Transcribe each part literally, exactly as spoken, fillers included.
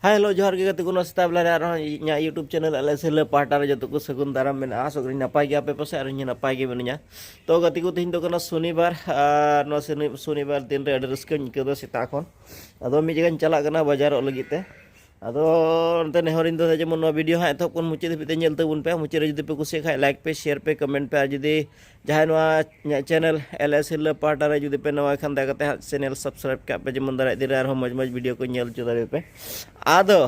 ᱦᱮᱸ, ᱦᱮᱞᱳ, ᱡᱚᱦᱟᱨ ᱜᱮ ᱜᱟᱛᱮ ᱠᱚ᱾ ᱱᱚᱣᱟ ᱥᱮᱛᱟᱜ ᱵᱮᱞᱟ ᱨᱮ ᱟᱨᱦᱚᱸ ᱤᱧᱟᱹᱜ YouTube ᱪᱮᱱᱮᱞ ᱟᱞᱮ ᱥᱤᱞᱟᱹ ᱯᱟᱦᱴᱟ ᱨᱮ ᱡᱚᱛᱚ ᱠᱚ ᱥᱟᱹᱜᱩᱱ ᱫᱟᱨᱟᱢ ᱢᱮᱱᱟᱜᱼᱟ᱾ ᱟᱥᱚᱜ ᱠᱟᱹᱱᱟᱹᱧ ᱱᱟᱯᱟᱭ ᱜᱮᱭᱟᱯᱮ ᱯᱟᱥᱮ, ᱟᱨ ᱤᱧ ᱦᱚᱸ ᱱᱟᱯᱟᱭ ᱜᱮ ᱢᱤᱱᱟᱹᱧᱟ᱾ ᱛᱚ ᱜᱟᱛᱮ ᱠᱚ, ᱛᱮᱦᱮᱧ ᱫᱚ ᱠᱟᱱᱟ ᱥᱚᱱᱤᱵᱟᱨ, ᱟᱨ ᱱᱚᱣᱟ ᱥᱚᱱᱤ-, ᱥᱚᱱᱤᱵᱟᱨ ᱫᱤᱱ ᱨᱮ ᱟᱹᱰᱤ ᱨᱟᱹᱥᱠᱟᱹᱧ ᱟᱹᱭᱠᱟᱹᱣ ᱮᱫᱟ ᱥᱮᱛᱟᱜ ᱠᱷᱚᱱ᱾ ᱟᱫᱚ ᱢᱤᱫ ᱡᱟᱭᱜᱟᱧ ᱪᱟᱞᱟᱜ ᱠᱟᱱᱟ ᱵᱟᱡᱟᱨᱚᱜ ᱞᱟᱹᱜᱤᱫ ᱛᱮ᱾ ᱟᱫᱚ ᱚᱱᱛᱮ ᱱᱮᱦᱚᱨᱤᱧ ᱫᱚ ᱡᱮᱢᱚᱱ ᱱᱚᱣᱟ ᱵᱷᱤᱰᱤᱭᱳ ᱦᱟᱸᱜ ᱮᱛᱚᱦᱚᱵ ᱠᱷᱚᱱ ᱢᱩᱪᱟᱹᱫ ᱫᱷᱟᱹᱵᱤᱡ ᱛᱮ ᱧᱮᱞ ᱛᱟᱵᱚᱱ ᱯᱮ᱾ ᱢᱩᱪᱟᱹᱫ ᱨᱮ ᱡᱩᱫᱤ ᱯᱮ ᱠᱩᱥᱤᱭᱟᱜ ᱠᱷᱟᱡ, ᱞᱟᱭᱤᱠ ᱯᱮ, ᱥᱮᱭᱟᱨ ᱯᱮ, ᱠᱚᱢᱮᱱᱴ ᱯᱮ, ᱟᱨ ᱡᱩᱫᱤ ᱡᱟᱦᱟᱸᱭ ᱱᱚᱣᱟ ᱤᱧᱟᱹᱜ ᱪᱮᱱᱮᱞ ᱮᱞ ᱮᱥ ᱦᱤᱨᱞᱟᱹ ᱯᱟᱦᱴᱟ ᱨᱮ ᱡᱩᱫᱤ ᱯᱮ ᱱᱟᱣᱟ ᱠᱷᱟᱱ, ᱫᱟᱭᱟ ᱠᱟᱛᱮ ᱦᱟᱸᱜ ᱪᱮᱱᱮᱞ ᱥᱟᱵᱥᱠᱨᱟᱭᱤᱵ ᱠᱟᱜ ᱯᱮ, ᱡᱮᱢᱚᱱ ᱫᱟᱨᱟᱭ ᱫᱤᱱ ᱨᱮ ᱟᱨᱦᱚᱸ ᱢᱚᱡᱽ ᱢᱚᱡᱽ ᱵᱷᱤᱰᱤᱭᱳ ᱠᱚ ᱧᱮᱞ ᱦᱚᱪᱚ ᱫᱟᱲᱮᱭᱟᱯᱮ᱾ ᱟᱫᱚ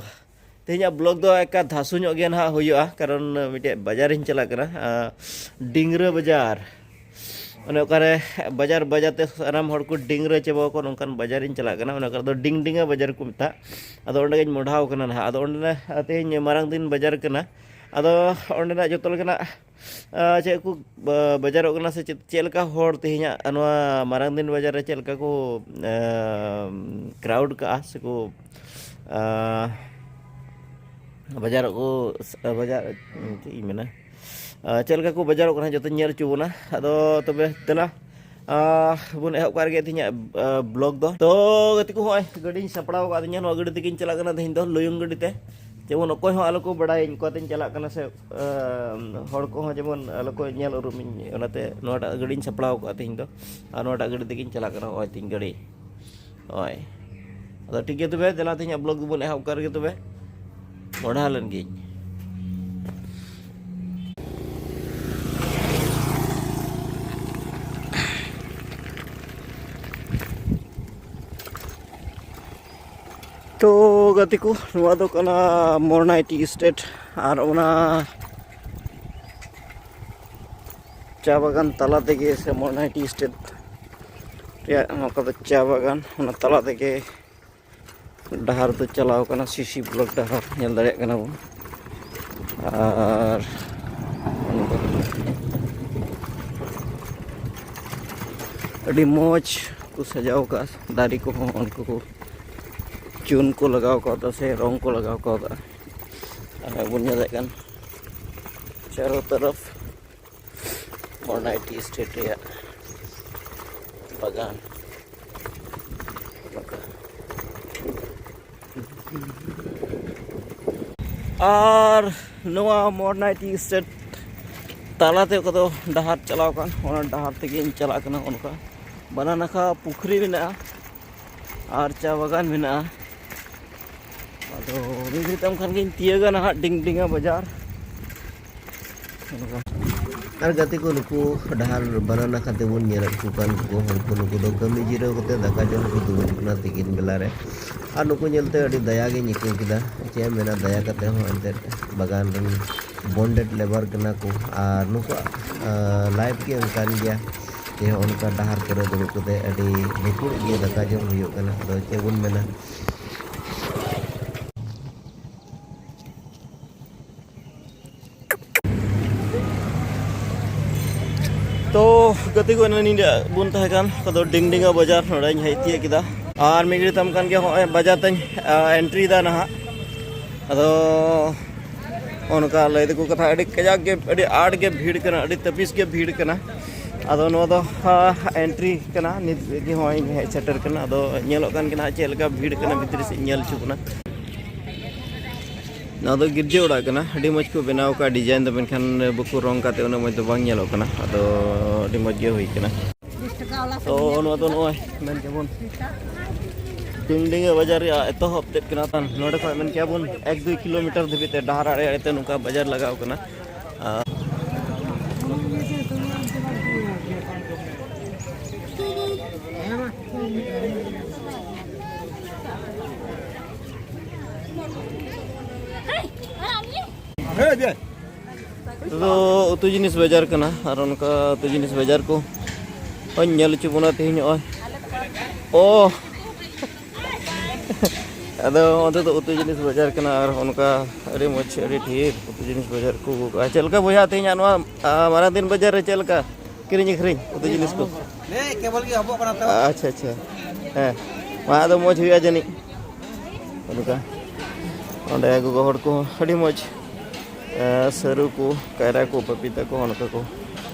ᱛᱮᱦᱮᱧᱟᱜ ᱵᱞᱚᱜ ᱫᱚ ᱮᱠᱟ ᱫᱷᱟᱥᱩ ᱧᱚᱜ ᱜᱮ ᱱᱟᱦᱟᱜ ᱦᱩᱭᱩᱜᱼᱟ, ᱠᱟᱨᱚᱱ ᱢᱤᱫᱴᱮᱡ ᱵᱟᱡᱟᱨᱤᱧ ᱪᱟᱞᱟᱜ ᱠᱟᱱᱟ, ᱟᱸ, ᱰᱤᱝᱨᱟᱹ ᱵᱟᱡᱟᱨ᱾ ᱚᱱᱮ ᱚᱠᱟᱨᱮ ᱵᱟᱡᱟᱨ ᱵᱟᱡᱟᱨ ᱛᱮ ᱥᱟᱱᱟᱢ ᱦᱚᱲ ᱠᱚ ᱰᱤᱝᱨᱟᱹ ᱪᱟᱵᱟ ᱠᱚ, ᱱᱚᱝᱠᱟᱱ ᱵᱟᱡᱟᱨᱤᱧ ᱪᱟᱞᱟᱜ ᱠᱟᱱᱟ᱾ ᱚᱱᱟ ᱠᱚᱨᱮ ᱫᱚ ᱰᱤᱝ ᱰᱤᱝᱟ ᱵᱟᱡᱟᱨ ᱠᱚ ᱢᱮᱛᱟᱜᱼᱟ᱾ ᱟᱫᱚ ᱚᱸᱰᱮ ᱜᱤᱧ ᱢᱚᱰᱷᱟᱣ ᱠᱟᱱᱟ ᱱᱟᱦᱟᱜ᱾ ᱟᱫᱚ ᱚᱸᱰᱮ ᱛᱮᱦᱮᱧ ᱢᱟᱨᱟᱝ ᱫᱤᱱ ᱵᱟᱡᱟᱨ ᱠᱟᱱᱟ᱾ ᱟᱫᱚ ᱚᱸᱰᱮᱱᱟᱜ ᱡᱚᱛᱚ ᱞᱮᱠᱟᱱᱟᱜ ᱟᱸ, ᱪᱮᱫ ᱠᱚ ᱵᱟ-, ᱵᱟᱡᱟᱨᱚᱜ ᱠᱟᱱᱟ ᱥᱮ ᱪᱮᱫ, ᱪᱮᱫ ᱞᱮᱠᱟ ᱦᱚᱲ ᱛᱮᱦᱮᱧᱟᱜ ᱱᱚᱣᱟ ᱢᱟᱨᱟᱝ ᱫᱤᱱ ᱵᱟᱡᱟᱨ ᱨᱮ ᱪᱮᱫ ᱞᱮᱠᱟ ᱠᱚ, ᱟᱸ, ᱠᱨᱟᱣᱩᱰ ᱠᱟᱜᱼᱟ ᱥᱮᱠᱚ, ᱟᱸ, ᱵᱟᱡᱟᱨᱚᱜ ᱠᱚ, ᱵᱟᱡᱟᱨ, ᱪᱮᱫ ᱤᱧ ᱢᱮᱱᱟ, ᱟᱸ, ᱪᱮᱫ ᱞᱮᱠᱟ ᱠᱚ ᱵᱟᱡᱟᱨᱚᱜ ᱠᱟᱱᱟ, ᱡᱚᱛᱚᱧ ᱧᱮᱞ ᱦᱚᱪᱚ ᱵᱚᱱᱟ᱾ ᱟᱫᱚ ᱛᱚᱵᱮ ᱫᱮᱞᱟ, ᱟᱸ, ᱵᱚᱱ ᱮᱦᱚᱵ ᱠᱟᱜ ᱨᱮᱜᱮ ᱛᱮᱦᱮᱧᱟᱜ, ᱟᱸ, ᱵᱞᱚᱜ ᱫᱚ᱾ ᱛᱚ ᱜᱟᱛᱮ ᱠᱚ, ᱦᱚᱸᱜᱼᱚᱭ ᱜᱟᱹᱰᱤᱧ ᱥᱟᱯᱲᱟᱣ ᱟᱠᱟᱫᱤᱧᱟ, ᱱᱚᱣᱟ ᱜᱟᱹᱰᱤ ᱛᱮᱜᱮᱧ ᱪᱟᱞᱟᱜ ᱠᱟᱱᱟ ᱛᱮᱦᱮᱧ ᱫᱚ, ᱞᱩᱭᱩᱝ ᱜᱟᱹᱰᱤ ᱛᱮ᱾ ᱡᱮᱢᱚᱱ ᱚᱠᱚᱭ ᱦᱚᱸ ᱟᱞᱚ ᱠᱚ ᱵᱟᱲᱟᱭᱟᱹᱧ ᱚᱠᱟᱛᱮᱧ ᱪᱟᱞᱟᱜ ᱠᱟᱱᱟ ᱥᱮ, ᱟᱸ, ᱦᱚᱲ ᱠᱚᱦᱚᱸ ᱡᱮᱢᱚᱱ ᱟᱞᱚ ᱠᱚ ᱧᱮᱞ ᱩᱨᱩᱢᱤᱧ, ᱚᱱᱟᱛᱮ ᱱᱚᱣᱟᱴᱟᱜ ᱜᱟᱹᱰᱤᱧ ᱥᱟᱯᱲᱟᱣ ᱠᱟᱜᱼᱟ ᱛᱮᱦᱮᱧ ᱫᱚ᱾ ᱟᱨ ᱱᱚᱣᱟᱴᱟᱜ ᱜᱟᱹᱰᱤ ᱛᱮᱜᱮᱧ ᱪᱟᱞᱟᱜ ᱠᱟᱱᱟ, ᱦᱚᱸᱜᱼᱚᱭ ᱛᱤᱧ ᱜᱟᱹᱰᱤ᱾ ᱦᱳᱭ, ᱟᱫᱚ ᱴᱷᱤᱠ ᱜᱮᱭᱟ ᱛᱚᱵᱮ, ᱫᱮᱞᱟ ᱛᱮᱦᱮᱧᱟᱜ ᱵᱞᱚᱜ ᱫᱚᱵᱚᱱ ᱮᱦᱚᱵ ᱠᱟᱜ ᱨᱮᱜᱮ ᱛᱚᱵᱮ, ᱢᱚᱰᱷᱟ ᱞᱮᱱ ᱜᱤᱧ᱾ ᱛᱚ ᱜᱟᱛᱮ ᱠᱚ, ᱱᱚᱣᱟ ᱫᱚ ᱠᱟᱱᱟ ᱢᱚᱨᱱᱟᱭ ᱴᱤ ᱮᱥᱴᱮᱴ, ᱟᱨ ᱚᱱᱟ ᱪᱟ ᱵᱟᱜᱟᱱ ᱛᱟᱞᱟ ᱛᱮᱜᱮ, ᱥᱮ ᱢᱚᱨᱱᱟᱭ ᱴᱤ ᱮᱥᱴᱮᱴ ᱨᱮᱭᱟᱜ ᱱᱚᱣᱟ ᱠᱚᱫᱚ ᱪᱟ ᱵᱟᱜᱟᱱ, ᱚᱱᱟ ᱛᱟᱞᱟ ᱛᱮᱜᱮ ᱰᱟᱦᱟᱨ ᱫᱚ ᱪᱟᱞᱟᱣ ᱠᱟᱱᱟ, ᱥᱤᱥᱤ ᱵᱞᱚᱠ ᱰᱟᱦᱟᱨ ᱧᱮᱞ ᱫᱟᱲᱮᱭᱟᱜ ᱠᱟᱱᱟ ᱵᱚᱱ᱾ ᱟᱨ ᱟᱹᱰᱤ ᱢᱚᱡᱽ ᱠᱚ ᱥᱟᱡᱟᱣ ᱠᱟᱜᱼᱟ, ᱫᱟᱨᱮ ᱠᱚᱦᱚᱸ ᱩᱱᱠᱩ ᱠᱚ ᱪᱩᱱ ᱠᱚ ᱞᱟᱜᱟᱣ ᱠᱟᱣᱫᱟ ᱥᱮ ᱨᱚᱝ ᱠᱚ ᱞᱟᱜᱟᱣ ᱠᱟᱣᱫᱟ᱾ ᱟᱨ ᱵᱚᱱ ᱧᱮᱞᱮᱫ ᱠᱟᱱ ᱪᱟᱨᱚ ᱛᱚᱨᱚᱯ ᱚᱱᱟ ᱴᱤ ᱮᱥᱴᱮᱴ ᱨᱮᱭᱟᱜ ᱵᱟᱜᱟᱱ ᱱᱚᱝᱠᱟ᱾ ᱟᱨ ᱱᱚᱣᱟ ᱢᱚᱰᱱᱟᱭ ᱴᱤ ᱮᱥᱴᱮᱴ ᱛᱟᱞᱟᱛᱮ ᱚᱠᱟ ᱫᱚ ᱰᱟᱦᱟᱨ ᱪᱟᱞᱟᱣ ᱠᱟᱱ, ᱚᱱᱟ ᱰᱟᱦᱟᱨ ᱛᱮᱜᱮᱧ ᱪᱟᱞᱟᱜ ᱠᱟᱱᱟ᱾ ᱚᱱᱠᱟ ᱵᱟᱱᱟ ᱱᱟᱠᱷᱟ ᱯᱩᱠᱷᱨᱤ ᱢᱮᱱᱟᱜᱼᱟ ᱟᱨ ᱪᱟ ᱵᱟᱜᱟᱱ ᱢᱮᱱᱟᱜᱼᱟ᱾ ᱟᱫᱚ ᱢᱤᱫ ᱜᱷᱟᱹᱲᱤᱡ ᱛᱟᱭᱚᱢ ᱠᱷᱟᱱ ᱜᱤᱧ ᱛᱤᱭᱟᱹᱜᱟ ᱱᱟᱦᱟᱜ ᱰᱤᱝᱰᱤᱝᱟ ᱵᱟᱡᱟᱨ᱾ ᱟᱨ ᱜᱟᱛᱮ ᱠᱚ, ᱱᱩᱠᱩ ᱰᱟᱦᱟᱨ ᱵᱟᱱᱟ ᱱᱟᱠᱷᱟ ᱛᱮᱵᱚᱱ ᱧᱮᱞᱮᱫ ᱠᱚ ᱠᱟᱱ ᱠᱚ ᱦᱚᱲ ᱠᱚ, ᱱᱩᱠᱩ ᱫᱚ ᱠᱟᱹᱢᱤ ᱡᱤᱨᱟᱹᱣ ᱠᱟᱛᱮ ᱫᱟᱠᱟ ᱡᱚᱢ ᱠᱚ ᱫᱩᱲᱩᱵ ᱠᱟᱱᱟ ᱛᱤᱠᱤᱱ ᱵᱮᱞᱟ ᱨᱮ᱾ ᱟᱨ ᱱᱩᱠᱩ ᱧᱮᱞᱛᱮ ᱟᱹᱰᱤ ᱫᱟᱭᱟ ᱜᱤᱧ ᱟᱹᱭᱠᱟᱹᱣ ᱠᱮᱫᱟ᱾ ᱪᱮᱫ ᱮᱢ ᱢᱮᱱᱟ, ᱫᱟᱭᱟ ᱠᱟᱛᱮ ᱦᱚᱸ ᱮᱱᱛᱮᱫ ᱵᱟᱜᱟᱱ ᱨᱮᱱ ᱵᱚᱱᱰᱮᱰ ᱞᱮᱵᱟᱨ ᱠᱟᱱᱟ ᱠᱚ᱾ ᱟᱨ ᱱᱩᱠᱩᱣᱟᱜ ᱞᱟᱭᱤᱯᱷ ᱜᱮ ᱚᱱᱠᱟᱱ ᱜᱮᱭᱟ, ᱡᱮ ᱦᱚᱸᱜᱼᱚ ᱱᱚᱝᱠᱟ ᱰᱟᱦᱟᱨ ᱠᱚᱨᱮ ᱫᱩᱲᱩᱵ ᱠᱟᱛᱮ ᱟᱹᱰᱤ ᱵᱷᱟᱹᱠᱩᱲ ᱜᱮ ᱫᱟᱠᱟ ᱡᱚᱢ ᱦᱩᱭᱩᱜ ᱠᱟᱱᱟ᱾ ᱟᱫᱚ ᱪᱮᱫ ᱵᱚᱱ ᱢᱮᱱᱟ, ᱛᱚ ᱜᱟᱛᱮ ᱠᱚ, ᱮᱱᱟᱱ ᱧᱤᱫᱟᱹ ᱵᱚᱱ ᱛᱟᱦᱮᱸ ᱠᱟᱱ ᱚᱠᱟ ᱫᱚ ᱰᱤᱝᱰᱤᱝᱟ ᱵᱟᱡᱟᱨ, ᱱᱚᱰᱮᱧ ᱦᱮᱡ ᱛᱤᱭᱟᱹᱜ ᱠᱮᱫᱟ᱾ ᱟᱨ ᱢᱤᱫ ᱜᱷᱟᱹᱲᱤᱡ ᱛᱟᱭᱚᱢ ᱠᱷᱟᱱ ᱜᱮ ᱦᱚᱸᱜᱼᱚᱭ ᱵᱟᱡᱟᱨ ᱛᱮᱧ ᱮᱱᱴᱨᱤᱭᱮᱫᱟ ᱱᱟᱦᱟᱜ᱾ ᱟᱫᱚ ᱚᱱᱠᱟ ᱞᱟᱹᱭ ᱫᱚᱠᱚ ᱠᱟᱛᱷᱟ, ᱟᱹᱰᱤ ᱠᱟᱡᱟᱠ ᱜᱮ, ᱟᱹᱰᱤ ᱟᱸᱴ ᱜᱮ ᱵᱷᱤᱲ ᱠᱟᱱᱟ, ᱟᱹᱰᱤ ᱛᱟᱹᱯᱤᱥ ᱜᱮ ᱵᱷᱤᱲ ᱠᱟᱱᱟ᱾ ᱟᱫᱚ ᱱᱚᱣᱟ ᱫᱚ ᱮᱱᱴᱨᱤ ᱠᱟᱱᱟ, ᱱᱤᱛ ᱜᱮ ᱦᱚᱸᱜᱼᱚᱭ ᱤᱧ ᱦᱮᱡ ᱥᱮᱴᱮᱨ ᱠᱟᱱᱟ᱾ ᱟᱫᱚ ᱧᱮᱞᱚᱜ ᱠᱟᱱ ᱜᱮ ᱱᱟᱦᱟᱜ ᱪᱮᱫ ᱞᱮᱠᱟ ᱵᱷᱤᱲ ᱠᱟᱱᱟ, ᱵᱷᱤᱛᱨᱤ ᱥᱮᱫ ᱧᱮᱞ ᱦᱚᱪᱚ ᱠᱟᱱᱟ᱾ ᱱᱚᱣᱟ ᱫᱚ ᱜᱤᱨᱡᱟᱹ ᱚᱲᱟᱜ ᱠᱟᱱᱟ, ᱟᱹᱰᱤ ᱢᱚᱡᱽ ᱠᱚ ᱵᱮᱱᱟᱣ ᱠᱟᱜᱼᱟ ᱰᱤᱡᱟᱭᱤᱱ ᱫᱚ, ᱢᱮᱱᱠᱷᱟᱱ ᱵᱟᱠᱚ ᱨᱚᱝ ᱠᱟᱛᱮ ᱩᱱᱟᱹᱜ ᱢᱚᱡᱽ ᱫᱚ ᱵᱟᱝ ᱧᱮᱞᱚᱜ ᱠᱟᱱᱟ᱾ ᱟᱫᱚ ᱟᱹᱰᱤ ᱢᱚᱡᱽ ᱜᱮ ᱦᱩᱭ ᱠᱟᱱᱟ᱾ ᱛᱚ ᱱᱚᱣᱟ ᱫᱚ ᱱᱚᱜᱼᱚᱭ ᱢᱮᱱ ᱠᱮᱵᱚᱱ ᱰᱤᱝᱰᱤᱝᱟ ᱵᱟᱡᱟᱨ ᱨᱮᱭᱟᱜ ᱮᱛᱚᱦᱚᱵ ᱛᱮᱫ ᱠᱟᱱᱟ᱾ ᱛᱟᱦᱮᱱ ᱱᱚᱰᱮ ᱠᱷᱚᱱ ᱢᱮᱱ ᱠᱮᱭᱟ ᱵᱚᱱ ᱮᱠ ᱫᱩᱭ ᱠᱤᱞᱳᱢᱤᱴᱟᱨ ᱫᱷᱟᱹᱵᱤᱡ ᱛᱮ ᱰᱟᱦᱟᱨ ᱟᱲᱮ ᱟᱲᱮ ᱛᱮ ᱱᱚᱝᱠᱟ ᱵᱟᱡᱟᱨ ᱞᱟᱜᱟᱣ ᱠᱟᱱᱟ᱾ ᱟᱨ ᱱᱚᱛᱮ ᱫᱚ ᱩᱛᱩ ᱡᱤᱱᱤᱥ ᱵᱟᱡᱟᱨ ᱠᱟᱱᱟ, ᱟᱨ ᱚᱱᱠᱟ ᱩᱛᱩ ᱡᱤᱱᱤᱥ ᱵᱟᱡᱟᱨ ᱠᱚ ᱦᱚᱧ ᱧᱮᱞ ᱦᱚᱪᱚ ᱵᱚᱱᱟ ᱛᱮᱦᱮᱧ ᱱᱚᱜᱼᱚᱭ᱾ ᱚ, ᱟᱫᱚ ᱚᱱᱛᱮ ᱫᱚ ᱩᱛᱩ ᱡᱤᱱᱤᱥ ᱵᱟᱡᱟᱨ ᱠᱟᱱᱟ, ᱟᱨ ᱚᱱᱠᱟ ᱟᱹᱰᱤ ᱢᱚᱡᱽ, ᱟᱹᱰᱤ ᱰᱷᱮᱨ ᱩᱛᱩ ᱡᱤᱱᱤᱥ ᱵᱟᱡᱟᱨ ᱠᱚ ᱟᱹᱜᱩ ᱠᱟᱜᱼᱟ᱾ ᱪᱮᱫ ᱞᱮᱠᱟ ᱵᱚᱭᱦᱟ ᱛᱮᱦᱮᱧᱟᱜ ᱱᱚᱣᱟ, ᱟ, ᱢᱟᱨᱟᱝ ᱫᱤᱱ ᱵᱟᱡᱟᱨ ᱨᱮ ᱪᱮᱫ ᱞᱮᱠᱟ ᱠᱤᱨᱤᱧ ᱟᱹᱠᱷᱨᱤᱧ ᱩᱛᱩ ᱡᱤᱱᱤᱥ ᱠᱚ? ᱦᱮᱸ, ᱠᱮᱵᱚᱞ ᱜᱮ ᱮᱦᱚᱵᱚᱜ ᱠᱟᱱᱟ ᱛᱚ᱾ ᱟᱪᱪᱷᱟ, ᱟᱪᱪᱷᱟ᱾ ᱦᱮᱸ, ᱢᱟ ᱟᱫᱚ ᱢᱚᱡᱽ ᱦᱩᱭᱩᱜᱼᱟ ᱡᱟᱹᱱᱤᱡ᱾ ᱚᱱᱠᱟ ᱚᱸᱰᱮ ᱜᱚᱜᱚ ᱦᱚᱲ ᱠᱚᱦᱚᱸ ᱟᱹᱰᱤ ᱢᱚᱡᱽ, ᱮ, ᱥᱟᱹᱨᱩ ᱠᱚ, ᱠᱟᱭᱨᱟ ᱠᱚ, ᱯᱟᱯᱤᱛᱟ ᱠᱚ, ᱚᱱᱠᱟ ᱠᱚ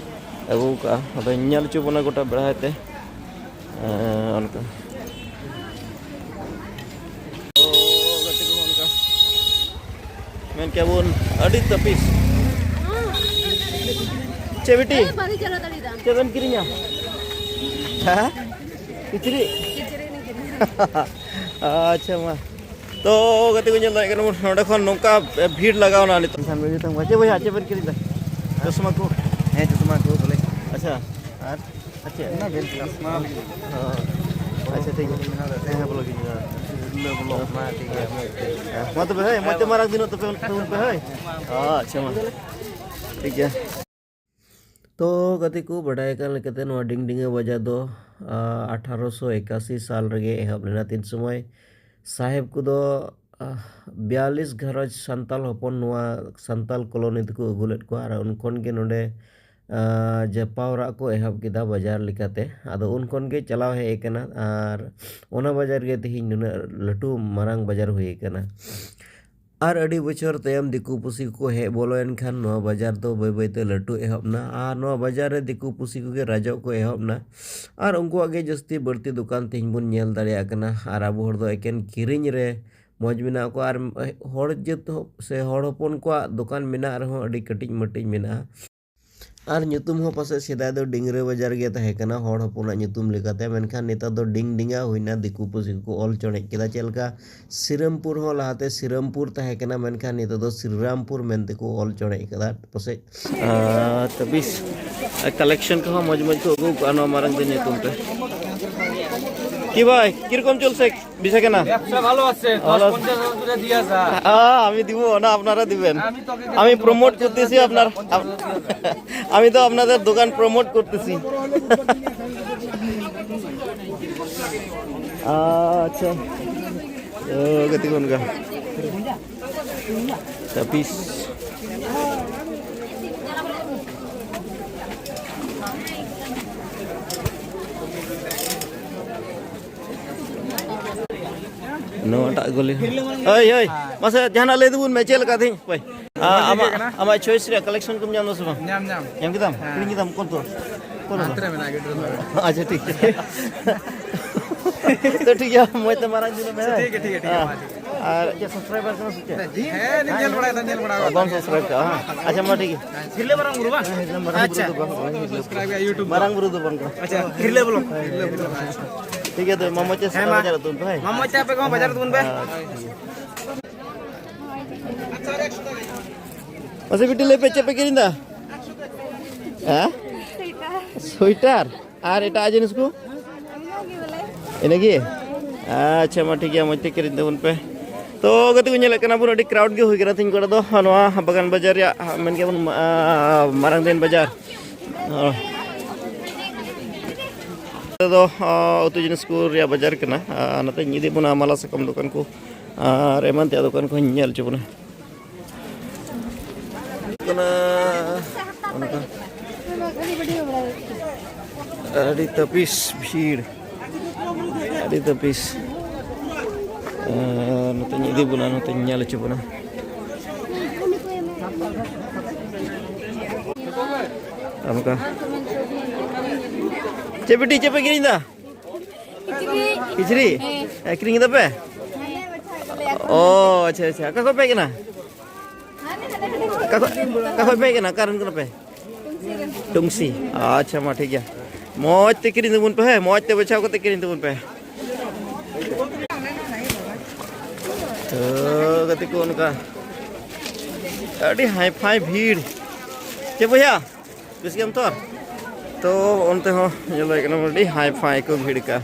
ᱟᱹᱜᱩ ᱠᱟᱜᱼᱟ᱾ ᱟᱫᱚᱧ ᱧᱮᱞ ᱦᱚᱪᱚ ᱵᱚᱱᱟ ᱜᱚᱴᱟ ᱵᱮᱲᱦᱟᱭ ᱛᱮ, ᱮ, ᱚᱱᱠᱟ᱾ ᱠᱮᱵᱚᱱ ᱟᱹᱰᱤ ᱛᱟᱹᱯᱤᱥ᱾ ᱪᱮᱫ ᱵᱤᱴᱤ? ᱵᱟᱹᱧ ᱪᱟᱞᱟᱣ ᱫᱟᱲᱮᱭᱟᱫᱟ᱾ ᱪᱮᱫ ᱵᱮᱱ ᱠᱤᱨᱤᱧᱟ? ᱦᱮᱸ? ᱠᱤᱪᱨᱤᱡ? ᱠᱤᱪᱨᱤᱡ ᱞᱤᱧ ᱠᱤᱨᱤᱧᱟ᱾ ᱟᱪᱪᱷᱟ, ᱢᱟ᱾ ᱛᱚ, ᱜᱟᱛᱮ ᱠᱚ, ᱧᱮᱞ ᱫᱟᱲᱮᱭᱟᱜ ᱠᱟᱱᱟ ᱵᱚᱱ, ᱱᱚᱸᱰᱮ ᱠᱷᱚᱱ ᱱᱚᱝᱠᱟ ᱵᱷᱤᱲ ᱞᱟᱜᱟᱣ ᱮᱱᱟ ᱱᱤᱛᱚᱜ᱾ ᱪᱮᱫ ᱵᱚᱭᱦᱟ, ᱪᱮᱫ ᱵᱮᱱ ᱠᱤᱨᱤᱧ ᱮᱫᱟ? ᱪᱚᱥᱢᱟ ᱠᱚ? ᱦᱮᱸ, ᱪᱚᱥᱢᱟ ᱠᱚ ᱵᱚᱞᱮ᱾ ᱟᱪᱪᱷᱟ᱾ ᱟᱨ ᱟᱪᱪᱷᱟ, ᱚᱱᱟ ᱵᱮᱞ ᱪᱚᱥᱢᱟ᱾ ᱦᱚᱸ᱾ ᱟᱪᱪᱷᱟ, ᱴᱷᱤᱠ ᱜᱮᱭᱟ᱾ ᱦᱮᱸ, ᱦᱮᱸ, ᱵᱚᱞᱚ ᱜᱮ᱾ ᱦᱮᱸ, ᱴᱷᱤᱠ ᱜᱮᱭᱟ᱾ ᱦᱮᱸ, ᱢᱟ ᱛᱚᱵᱮ, ᱦᱮᱸ, ᱢᱚᱡᱽ ᱛᱮ ᱢᱟᱨᱟᱝ ᱫᱤᱱᱚᱜ ᱛᱟᱯᱮ, ᱛᱟᱵᱚᱱ ᱯᱮ, ᱦᱳᱭ᱾ ᱟᱪᱪᱷᱟ, ᱢᱟ᱾ ᱴᱷᱤᱠ ᱜᱮᱭᱟ᱾ ᱛᱚ, ᱜᱟᱛᱮ ᱠᱚ, ᱵᱟᱰᱟᱭ ᱠᱟᱱ ᱞᱮᱠᱟᱛᱮ, ᱱᱚᱣᱟ ᱰᱤᱝᱰᱤᱝᱜᱟ ᱵᱟᱡᱟᱨ ᱫᱚ, ᱟ, ᱟᱴᱷᱟᱨᱚᱥᱚ ᱮᱠᱟᱥᱤ ᱥᱟᱞ ᱨᱮᱜᱮ ᱮᱦᱚᱵ ᱞᱮᱱᱟ᱾ ᱛᱤᱱ ᱥᱚᱢᱚᱭ ᱥᱟᱦᱮᱵᱽ ᱠᱚᱫᱚ, ᱟ, ᱵᱤᱭᱟᱞᱤᱥ ᱜᱷᱟᱨᱚᱸᱡᱽ ᱥᱟᱱᱛᱟᱞ ᱦᱚᱯᱚᱱ ᱱᱚᱣᱟ ᱥᱟᱱᱛᱟᱞ ᱠᱚᱞᱚᱱᱤ ᱛᱮᱠᱚ ᱟᱹᱜᱩ ᱞᱮᱫ ᱠᱚᱣᱟ ᱟᱨ ᱩᱱ ᱠᱷᱚᱱ ᱜᱮ ᱱᱚᱰᱮ, ᱟ, ᱡᱟᱯᱟᱣ ᱨᱟᱜ ᱠᱚ ᱮᱦᱚᱵ ᱠᱮᱫᱟ ᱵᱟᱡᱟᱨ ᱞᱮᱠᱟᱛᱮ᱾ ᱟᱫᱚ ᱩᱱ ᱠᱷᱚᱱ ᱜᱮ ᱪᱟᱞᱟᱣ ᱦᱮᱡ ᱟᱠᱟᱱᱟ ᱟᱨ ᱚᱱᱟ ᱵᱟᱡᱟᱨ ᱜᱮ ᱛᱮᱦᱮᱧ ᱱᱩᱱᱟᱹᱜ ᱞᱟᱹᱴᱩ ᱢᱟᱨᱟᱝ ᱵᱟᱡᱟᱨ ᱦᱩᱭ ᱟᱠᱟᱱᱟ᱾ ᱟᱨ ᱟᱹᱰᱤ ᱵᱚᱪᱷᱚᱨ ᱛᱟᱭᱚᱢ ᱫᱤᱠᱩ ᱯᱩᱥᱤ ᱠᱚᱠᱚ ᱦᱮᱡ ᱵᱚᱞᱚᱭᱮᱱ ᱠᱷᱟᱱ ᱱᱚᱣᱟ ᱵᱟᱡᱟᱨ ᱫᱚ ᱵᱟᱹᱭ ᱵᱟᱹᱭ ᱛᱮ ᱞᱟᱹᱴᱩ ᱮᱦᱚᱵ ᱮᱱᱟ ᱟᱨ ᱱᱚᱣᱟ ᱵᱟᱡᱟᱨ ᱨᱮ ᱫᱤᱠᱩ ᱯᱩᱥᱤ ᱠᱚᱜᱮ ᱨᱟᱡᱚᱜ ᱠᱚ ᱮᱦᱚᱵ ᱮᱱᱟ᱾ ᱟᱨ ᱩᱱᱠᱩᱣᱟᱜ ᱜᱮ ᱡᱟᱹᱥᱛᱤ ᱵᱟᱹᱲᱛᱤ ᱫᱚᱠᱟᱱ ᱛᱮᱦᱮᱧ ᱵᱚᱱ ᱧᱮᱞ ᱫᱟᱲᱮᱭᱟᱜ ᱠᱟᱱᱟ᱾ ᱟᱨ ᱟᱵᱚ ᱦᱚᱲ ᱫᱚ ᱮᱠᱮᱱ ᱠᱤᱨᱤᱧ ᱨᱮ ᱢᱚᱡᱽ ᱢᱮᱱᱟᱜ ᱠᱚᱣᱟ ᱟᱨ ᱦᱚᱲ ᱡᱟᱹᱛ ᱦᱚ-, ᱥᱮ ᱦᱚᱲ ᱦᱚᱯᱚᱱ ᱠᱚᱣᱟᱜ ᱫᱚᱠᱟᱱ ᱢᱮᱱᱟᱜ ᱨᱮᱦᱚᱸ ᱟᱹᱰᱤ ᱠᱟᱹᱴᱤᱡ ᱢᱟᱹᱴᱤᱡ ᱢᱮᱱᱟᱜᱼᱟ᱾ ᱟᱨ ᱧᱩᱛᱩᱢ ᱦᱚᱸ ᱯᱟᱥᱮᱡ ᱥᱮᱫᱟᱭ ᱫᱚ ᱰᱤᱝᱨᱟᱹ ᱵᱟᱡᱟᱨ ᱜᱮ ᱛᱟᱦᱮᱸ ᱠᱟᱱᱟ ᱦᱚᱲ ᱦᱚᱯᱚᱱᱟᱜ ᱧᱩᱛᱩᱢ ᱞᱮᱠᱟᱛᱮ, ᱢᱮᱱᱠᱷᱟᱱ ᱱᱮᱛᱟᱨ ᱫᱚ ᱰᱤᱝ ᱰᱤᱝᱟ ᱦᱩᱭᱱᱟ, ᱫᱤᱠᱩ ᱯᱩᱥᱤ ᱠᱚᱠᱚ ᱚᱞ ᱪᱚᱲᱮᱡ ᱠᱮᱫᱟ᱾ ᱪᱮᱫ ᱞᱮᱠᱟ ᱥᱤᱨᱟᱹᱢᱯᱩᱨ ᱦᱚᱸ ᱞᱟᱦᱟᱛᱮ ᱥᱤᱨᱟᱹᱢᱯᱩᱨ ᱛᱟᱦᱮᱸ ᱠᱟᱱᱟ, ᱢᱮᱱᱠᱷᱟᱱ ᱱᱤᱛᱚᱜ ᱫᱚ ᱥᱨᱤᱨᱟᱢᱯᱩᱨ ᱢᱮᱱᱛᱮ ᱠᱚ ᱚᱞ ᱪᱚᱲᱮᱡ ᱠᱟᱫᱟ ᱯᱟᱥᱮᱡ᱾ ᱟᱨ ᱛᱟᱵᱤᱥ ᱟᱨ ᱠᱟᱞᱮᱠᱥᱚᱱ ᱠᱚᱦᱚᱸ ᱢᱚᱡᱽ ᱢᱚᱡᱽ ᱠᱚ ᱟᱹᱜᱩ ᱠᱟᱜᱼᱟ ᱱᱚᱣᱟ ᱢᱟᱨᱟᱝ ᱫᱤᱱ ᱧᱩᱛᱩᱢ ᱛᱮ᱾ কি ভাই, কিরকম চলছে বেচা কেনা? ব্যবসা ভালো আছে, ভালো আছে। দশ পঞ্চাশ হাজার করে দিয়া যা। হ্যাঁ, আমি দিব না, আপনারা দিবেন। আমি তোকে আমি প্রমোট করতেছি আপনার, আমি তো আপনাদের দোকান প্রমোট করতেছি। আচ্ছা। ও, গতি কোন গা? ᱪᱷᱟᱵᱵᱤᱥ᱾ ᱱᱚᱣᱟᱴᱟᱜ ᱜᱚᱞᱤ᱾ ᱦᱳᱭ, ᱦᱳᱭ᱾ ᱢᱟᱥᱮ ᱡᱟᱦᱟᱱᱟᱜ ᱞᱟᱹᱭ ᱛᱟᱵᱚᱱ ᱢᱮ, ᱪᱮᱫ ᱞᱮᱠᱟ ᱛᱮᱦᱮᱧ? ᱦᱳᱭ᱾ ᱟ-, ᱢᱚᱡᱽ ᱜᱮ ᱟᱢᱟᱜ, ᱠᱟᱱᱟ᱾ ᱟᱢᱟᱜ choice ᱨᱮᱭᱟᱜ collection ᱠᱚᱢ ᱧᱟᱢ ᱮᱫᱟ ᱥᱮ ᱵᱟᱝ? ᱧᱟᱢ, ᱧᱟᱢ᱾ ᱧᱟᱢ ᱠᱮᱫᱟᱢ? ᱦᱮᱸ᱾ ᱠᱤᱨᱤᱧ ᱠᱮᱫᱟᱢ? ᱠᱚᱱ ᱛᱚ? ᱠᱚᱱ ᱛᱚ? ᱦᱟᱱᱛᱮ ᱨᱮ ᱢᱮᱱᱟᱜᱼᱟ, ᱜᱟᱹᱰᱤ ᱨᱮ᱾ ᱟᱪᱪᱷᱟ, ᱴᱷᱤᱠ᱾ ᱛᱚ ᱴᱷᱤᱠ ᱜᱮᱭᱟ, ᱢᱚᱡᱽ ᱛᱮ ᱢᱟᱨᱟᱝ ᱫᱤᱱ ᱢᱮ᱾ ᱴᱷᱤᱠ ᱜᱮᱭᱟ, ᱴᱷᱤᱠ ᱜᱮᱭᱟ, ᱴᱷᱤᱠ ᱜᱮᱭᱟ, ᱦᱮᱸ᱾ ᱢᱟ, ᱴᱷᱤᱠ ᱜᱮᱭᱟ᱾ ᱟᱨ ᱪᱮᱫ subscriber ᱠᱟᱱᱟ ᱥᱮ ᱪᱮᱫ? ᱦᱮᱸ, ᱧᱮᱞ ᱵᱟᱲᱟᱭ ᱫᱟ, ᱧᱮᱞ ᱵᱟᱲᱟᱭ ᱫᱟ᱾ ᱵᱟᱢ subscribe ᱠᱟᱜᱼᱟ, ᱦᱮᱸ? ᱟᱪᱪᱷᱟ, ᱢᱟ ᱴᱷᱤᱠ ᱜᱮᱭᱟ᱾ ᱛᱤᱨᱞᱟᱹ ᱢᱟᱨᱟᱝ ᱵᱩᱨᱩ ᱵᱟᱝ? ᱦᱮᱸ, ᱛᱤᱨᱞᱟᱹ ᱢᱟᱨᱟᱝ ᱵᱩᱨᱩ ᱫᱚ ᱵᱟᱝ ᱠᱟᱱᱟ᱾ ᱟᱪᱪᱷᱟ, ᱢᱟᱨᱟᱝ ᱵᱩᱨᱩ ᱫᱚ ᱵᱟᱝ ᱠᱟᱱᱟ᱾ ᱟᱪᱪᱷᱟ, ᱛᱤᱨᱞᱟᱹ ᱵᱚᱞᱚ᱾ ᱴᱷᱤᱠ ᱜᱮᱭᱟ, ᱛᱚᱵᱮ ᱢᱟ ᱢᱚᱡᱽ ᱛᱮ ᱦᱮᱸ, ᱢᱟ᱾ ᱵᱟᱡᱟᱨ ᱩᱛᱩ ᱯᱮ, ᱦᱮᱸ? ᱢᱟ ᱢᱚᱡᱽ ᱛᱮ ᱟᱯᱮ ᱠᱚᱦᱚᱸ ᱵᱟᱡᱟᱨ ᱩᱛᱩ ᱯᱮ᱾ ᱟᱪᱪᱷᱟ, ᱴᱷᱤᱠ ᱜᱮᱭᱟ᱾ ᱢᱟᱥᱮ ᱵᱤᱴᱤ, ᱞᱟᱹᱭ ᱯᱮ, ᱪᱮᱫ ᱯᱮ ᱠᱤᱨᱤᱧ ᱫᱟ? ᱦᱮᱸ? ᱥᱩᱭᱴᱟᱨ᱾ ᱟᱨ ᱮᱴᱟᱜ ᱡᱤᱱᱤᱥ ᱠᱚ? ᱤᱱᱟᱹᱜᱮ? ᱟᱪᱪᱷᱟ, ᱢᱟ ᱴᱷᱤᱠ ᱜᱮᱭᱟ, ᱢᱚᱡᱽ ᱛᱮ ᱠᱤᱨᱤᱧ ᱛᱟᱵᱚᱱ ᱯᱮ᱾ ᱛᱚ ᱜᱟᱛᱮ ᱠᱚ, ᱧᱮᱞᱮᱫ ᱠᱟᱱᱟ ᱵᱚᱱ, ᱟᱹᱰᱤ crowd ᱜᱮ ᱦᱩᱭ ᱠᱟᱱᱟ ᱛᱤᱦᱤᱧ ᱠᱚᱲᱟ ᱫᱚ ᱱᱚᱣᱟ ᱵᱟᱜᱟᱱ ᱵᱟᱡᱟᱨ ᱨᱮᱭᱟᱜ, ᱢᱮᱱ ᱜᱮᱭᱟ ᱵᱚᱱ, ᱢᱟ-, ᱢᱟᱨᱟᱝ ᱫᱤᱱ ᱵᱟᱡᱟᱨ᱾ ᱱᱚᱛᱮ ᱫᱚ, ᱟ, ᱩᱛᱩ ᱡᱤᱱᱤᱥ ᱠᱚ ᱨᱮᱭᱟᱜ ᱵᱟᱡᱟᱨ ᱠᱟᱱᱟ᱾ ᱟ, ᱱᱚᱛᱮᱧ ᱤᱫᱤ ᱵᱚᱱᱟ ᱢᱟᱞᱟ ᱥᱟᱠᱟᱢ ᱫᱚᱠᱟᱱ ᱠᱚ ᱟᱨ ᱮᱢᱟᱱ ᱛᱮᱭᱟᱜ ᱫᱚᱠᱟᱱ ᱠᱚᱧ ᱧᱮᱞ ᱦᱚᱪᱚ ᱵᱚᱱᱟ᱾ ᱠᱟᱱᱟ᱾ ᱚᱱᱠᱟ ᱟᱹᱰᱤ ᱛᱟᱹᱯᱤᱥ ᱵᱷᱤᱲ, ᱟᱹᱰᱤ ᱛᱟᱹᱯᱤᱥ᱾ ᱟᱨ ᱱᱚᱛᱮᱧ ᱤᱫᱤ ᱵᱚᱱᱟ, ᱱᱚᱛᱮᱧ ᱧᱮᱞ ᱦᱚᱪᱚ ᱵᱚᱱᱟ᱾ ᱟᱨ ᱱᱚᱝᱠᱟ ᱪᱮᱫ ᱵᱤᱴᱤ, ᱪᱮᱫ ᱯᱮ ᱠᱤᱨᱤᱧ ᱮᱫᱟ? ᱠᱤᱪᱨᱤᱡ᱾ ᱠᱤᱪᱨᱤᱡ? ᱦᱮᱸ᱾ ᱟᱹᱠᱷᱨᱤᱧ ᱮᱫᱟ ᱯᱮ? ᱚ, ᱟᱪᱪᱷᱟ, ᱟᱪᱪᱷᱟ᱾ ᱚᱠᱟ ᱠᱷᱚᱡ ᱯᱮ ᱦᱮᱡ ᱠᱟᱱᱟ? ᱚᱠᱟ ᱠᱷᱚᱡ, ᱚᱠᱟ ᱠᱷᱚᱡ ᱯᱮ ᱦᱮᱡ ᱠᱟᱱᱟ? ᱚᱠᱟ ᱨᱮᱱ ᱠᱟᱱᱟ ᱯᱮ? ᱴᱩᱝᱥᱤ᱾ ᱟᱪᱪᱷᱟ, ᱢᱟ ᱴᱷᱤᱠ ᱜᱮᱭᱟ᱾ ᱢᱚᱡᱽ ᱛᱮ ᱠᱤᱨᱤᱧ ᱛᱟᱵᱚᱱ ᱯᱮ, ᱦᱮᱸ? ᱢᱚᱡᱽ ᱛᱮ ᱵᱟᱪᱷᱟᱣ ᱠᱟᱛᱮ ᱠᱤᱨᱤᱧ ᱛᱟᱵᱚᱱ ᱯᱮ᱾ ᱛᱚ, ᱜᱟᱛᱮ ᱠᱚ, ᱚᱱᱠᱟ ᱟᱹᱰᱤ hi-fi ᱵᱷᱤᱲ᱾ ᱪᱮᱫ ᱵᱚᱭᱦᱟ? ᱵᱮᱥ ᱜᱮᱭᱟᱢ ᱛᱚ? ᱛᱚ, ᱚᱱᱛᱮ ᱦᱚᱸ ᱧᱮᱞ ᱦᱩᱭ ᱠᱟᱱᱟ, ᱟᱹᱰᱤ hi-fi ᱠᱚ ᱵᱷᱤᱲ ᱠᱟᱜᱼᱟ᱾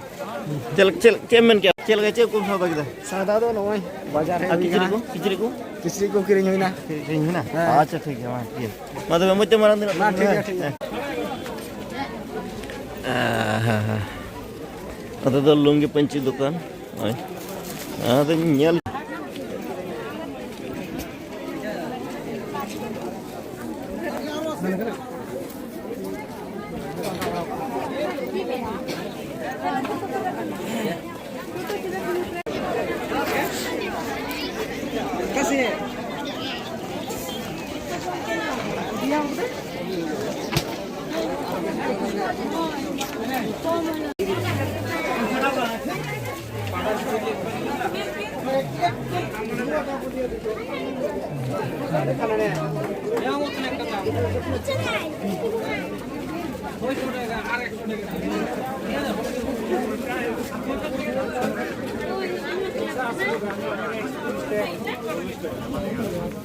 ᱪᱮᱫ, ᱪᱮᱫ, ᱪᱮᱫ ᱮᱢ ᱢᱮᱱ ᱠᱮᱜᱼᱟ? ᱪᱮᱫ ᱞᱮᱠᱟ, ᱪᱮᱫ ᱠᱚᱢ ᱥᱟᱣᱫᱟ ᱠᱮᱫᱟ? ᱥᱟᱣᱫᱟ ᱫᱚ ᱱᱚᱜᱼᱚᱭ ᱵᱟᱡᱟᱨ ᱦᱮᱡ ᱟᱨ ᱦᱩᱭ ᱠᱤᱪᱨᱤᱡ ᱠᱟᱱᱟ᱾ ᱠᱚ? ᱠᱤᱪᱨᱤᱡ ᱠᱚ? ᱠᱤᱪᱨᱤᱡ ᱠᱚ ᱠᱤᱨᱤᱧ ᱦᱩᱭᱱᱟ᱾ ᱠᱤᱨᱤᱧ ᱦᱩᱭᱱᱟ? ᱦᱮᱸ᱾ ᱟᱪᱪᱷᱟ, ᱴᱷᱤᱠ ᱜᱮᱭᱟ, ᱢᱟ, ᱴᱷᱤᱠ ᱜᱮᱭᱟ᱾ ᱢᱟ ᱛᱚᱵᱮ, ᱢᱚᱡᱽ ᱛᱮ ᱢᱟᱨᱟᱝ ᱫᱤᱱ ᱢᱟ, ᱴᱷᱤᱠ ᱜᱮᱭᱟ, ᱴᱷᱤᱠ ᱜᱮᱭᱟ᱾ ᱦᱮᱸ᱾ ᱟᱦᱟ, ᱦᱟ᱾ ᱱᱚᱛᱮ ᱫᱚ ᱞᱩᱝᱜᱤ ᱯᱟᱹᱧᱪᱤ ᱫᱚᱠᱟᱱ᱾ ᱱᱚᱜᱼᱚᱭ᱾ ᱟᱫᱚᱧ ᱧᱮᱞ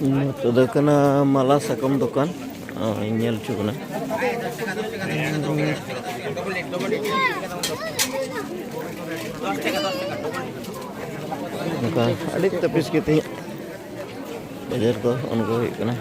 ᱱᱚᱛᱮ ᱫᱚ ᱠᱟᱱᱟ ᱢᱟᱞᱟ ᱥᱟᱠᱟᱢ ᱫᱚᱠᱟᱱ᱾ ᱚ, ᱤᱧ ᱧᱮᱞ ᱦᱚᱪᱚ ᱠᱟᱱᱟ᱾ ᱱᱚᱝᱠᱟ ᱟᱹᱰᱤ ᱛᱟᱹᱯᱤᱥ ᱜᱮ ᱛᱮᱦᱮᱧ ᱵᱟᱡᱟᱨ ᱫᱚ ᱚᱱᱠᱟ ᱦᱩᱭᱩᱜ ᱠᱟᱱᱟ᱾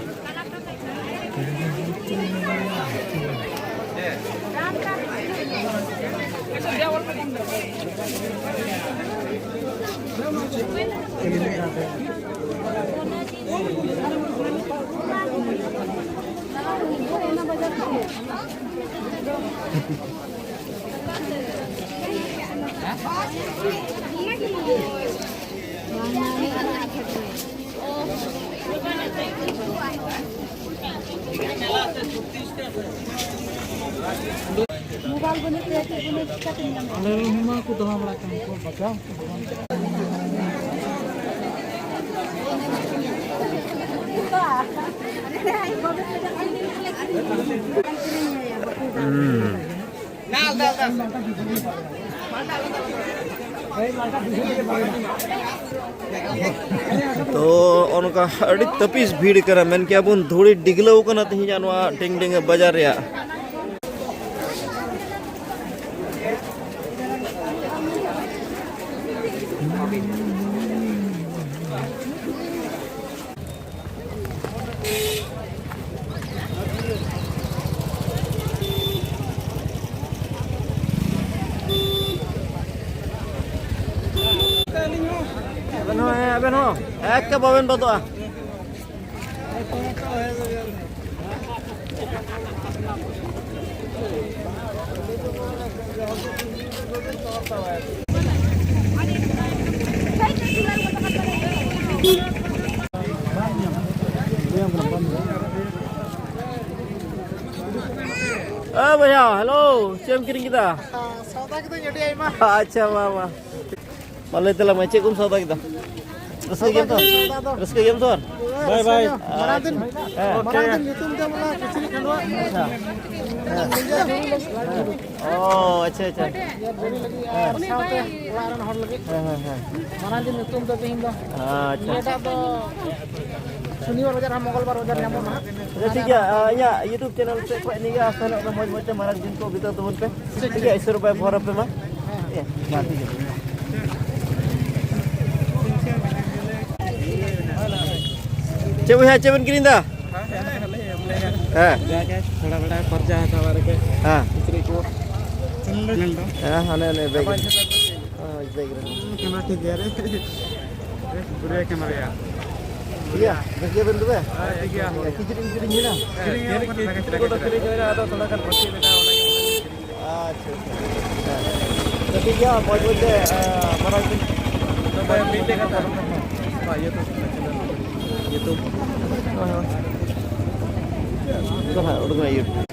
ᱟᱞᱮ ᱨᱮᱱ ᱦᱚᱸ ᱢᱟ ᱠᱚ ᱫᱟᱬᱟ ᱵᱟᱲᱟᱭ ᱠᱟᱱ ᱠᱚ, ᱵᱟᱡᱟᱣ ᱠᱚ ᱫᱚ ᱵᱟᱝ᱾ ᱛᱚ, ᱚᱱᱠᱟ ᱟᱹᱰᱤ ᱛᱟᱹᱯᱤᱥ ᱵᱷᱤᱲ ᱠᱟᱱᱟ, ᱢᱮᱱ ᱠᱮᱭᱟ ᱵᱚᱱ ᱫᱷᱩᱲᱤ ᱰᱤᱜᱽᱞᱟᱹᱣ ᱠᱟᱱᱟ ᱛᱮᱦᱮᱧᱟᱜ ᱱᱚᱣᱟ ᱰᱮᱝᱰᱮᱝ ᱵᱟᱡᱟᱨ ᱨᱮᱭᱟᱜ᱾ ᱟᱵᱮᱱ ᱦᱚᱸ, ᱦᱮᱸ, ᱟᱵᱮᱱ ᱦᱚᱸ ᱮᱠ ᱵᱟᱵᱮᱱ ᱵᱟᱫᱚᱜᱼᱟ᱾ ᱮ ᱵᱚᱭᱦᱟ, ᱦᱮᱞᱳ, ᱪᱮᱫ ᱮᱢ ᱠᱤᱨᱤᱧ ᱠᱮᱫᱟ? ᱥᱚᱣᱫᱟ ᱠᱤᱫᱟᱹᱧ ᱟᱹᱰᱤ ᱟᱭᱢᱟ᱾ ᱟᱪᱪᱷᱟ, ᱢᱟ, ᱢᱟ᱾ ᱢᱟ ᱞᱟᱹᱭ ᱛᱟᱞᱟᱝ ᱢᱮ, ᱪᱮᱫ ᱠᱚᱢ ᱥᱚᱣᱫᱟ ᱠᱮᱫᱟ? ᱨᱟᱹᱥᱠᱟᱹ ᱜᱮᱭᱟᱢ ᱛᱚ? ᱨᱟᱹᱥᱠᱟᱹ ᱜᱮᱭᱟᱢ ᱛᱚ? ᱵᱟᱭ ᱵᱟᱭ᱾ ᱢᱟᱨᱟᱝ ᱫᱤᱱ, ᱦᱮᱸ᱾ ᱢᱟᱨᱟᱝ ᱫᱤᱱ ᱧᱩᱛᱩᱢ ᱛᱮ ᱵᱚᱞᱮ ᱠᱤᱪᱨᱤᱡ ᱠᱷᱟᱹᱰᱩᱣᱟᱹᱜ᱾ ᱟᱪᱪᱷᱟ᱾ ᱚ, ᱟᱪᱪᱷᱟ, ᱟᱪᱪᱷᱟ᱾ ᱦᱮᱸ᱾ ᱥᱟᱶᱛᱮ ᱚᱲᱟᱜ ᱨᱮᱱ ᱦᱚᱲ ᱞᱟᱹᱜᱤᱫ᱾ ᱦᱮᱸ, ᱦᱮᱸ, ᱦᱮᱸ᱾ ᱢᱟᱨᱟᱝ ᱫᱤᱱ ᱧᱩᱛᱩᱢ ᱛᱮ ᱛᱮᱦᱮᱧ ᱫᱚ᱾ ᱟᱪᱪᱷᱟ᱾ ᱱᱤᱭᱟᱹᱴᱟᱜ ᱫᱚ ᱥᱚᱱᱤᱵᱟᱨ ᱵᱟᱡᱟᱨ ᱟᱨ ᱢᱚᱝᱜᱚᱞᱵᱟᱨ ᱵᱟᱡᱟᱨ ᱧᱟᱢᱚᱜᱼᱟ ᱦᱟᱸᱜ᱾ ᱟᱪᱪᱷᱟ, ᱴᱷᱤᱠ ᱜᱮᱭᱟ᱾ ᱟ, ᱤᱧᱟᱹᱜ YouTube channel ᱥᱮᱫ ᱠᱷᱚᱱ ᱱᱤᱭᱟᱹ ᱜᱮ ᱟᱥᱟ ᱦᱮᱱᱟᱜ ᱠᱟᱱᱟ, ᱢᱚᱡᱽ ᱢᱚᱡᱽ ᱛᱮ ᱢᱟᱨᱟᱝ ᱫᱤᱱ ᱠᱚ ᱵᱤᱛᱟᱹᱣ ᱛᱟᱵᱚᱱ ᱯᱮ᱾ ᱴᱷᱤᱠ ᱜᱮᱭᱟ, ᱤᱥᱚᱨ ᱵᱟᱭ ᱵᱚᱦᱚᱨ ᱟᱯᱮ ᱢᱟ᱾ ᱦᱮᱸ, ᱢᱟ ᱴᱷᱤᱠ ᱜᱮᱭᱟ᱾ ᱪᱮᱫ ᱵᱚᱭᱦᱟ, ᱪᱮᱫ ᱵᱮᱱ ᱠᱤᱨᱤᱧ ᱮᱫᱟ? ᱦᱮᱸ᱾ ᱡᱟᱜᱮ ᱛᱷᱚᱲᱟ ᱵᱟᱲᱟ ᱠᱷᱚᱨᱪᱟ ᱦᱟᱛᱟᱣ ᱨᱮᱜᱮ᱾ ᱦᱮᱸ᱾ ᱠᱤᱪᱨᱤᱡ ᱠᱚ᱾ ᱦᱮᱸ, ᱦᱟᱱᱮ, ᱦᱟᱱᱮ bag ᱨᱮ᱾ ᱦᱮᱸ, bag ᱨᱮ᱾ ᱠᱮᱢᱮᱨᱟ ᱴᱷᱤᱠ ᱜᱮᱭᱟ ᱨᱮ᱾ ᱯᱩᱨᱟᱹ ᱠᱮᱢᱮᱨᱟ ᱜᱮᱭᱟ᱾ ᱴᱷᱤᱠ ᱜᱮᱭᱟ, ᱵᱮᱥ ᱜᱮᱭᱟᱵᱮᱱ ᱛᱚᱵᱮ? ᱦᱮᱸ, ᱴᱷᱤᱠ ᱜᱮᱭᱟ᱾ ᱠᱤᱪᱨᱤᱡ, ᱠᱤᱪᱨᱤᱡ ᱦᱩᱭᱱᱟ? ᱠᱤᱨᱤᱧ ᱦᱩᱭᱩᱜ ᱠᱟᱱᱟ, ᱠᱤᱪᱨᱤᱡ ᱠᱚᱫᱚ ᱠᱤᱨᱤᱧ ᱦᱩᱭᱱᱟ, ᱟᱫᱚ ᱛᱷᱚᱲᱟ ᱜᱟᱱ ᱵᱟᱹᱠᱤ ᱢᱮᱱᱟᱜᱼᱟ, ᱚᱱᱟ ᱜᱮ᱾ ᱟᱪᱪᱷᱟ, ᱟᱪᱪᱷᱟ᱾ ᱦᱮᱸ᱾ ᱛᱚ, ᱴᱷᱤᱠ ᱜᱮᱭᱟ, ᱢᱚᱡᱽ ᱢᱚᱡᱽ ᱛᱮ, ᱮᱸ, ᱢᱟᱨᱟᱝ ᱫᱤᱱ᱾ ᱛᱚᱵᱮ ᱢᱤᱫᱴᱮᱡ ᱠᱟᱛᱷᱟ᱾ ᱦᱳᱭ, YouTube, YouTube᱾ ᱦᱳᱭ, ᱦᱳᱭ᱾ ᱩᱰᱩᱠ ᱢᱮ, YouTube᱾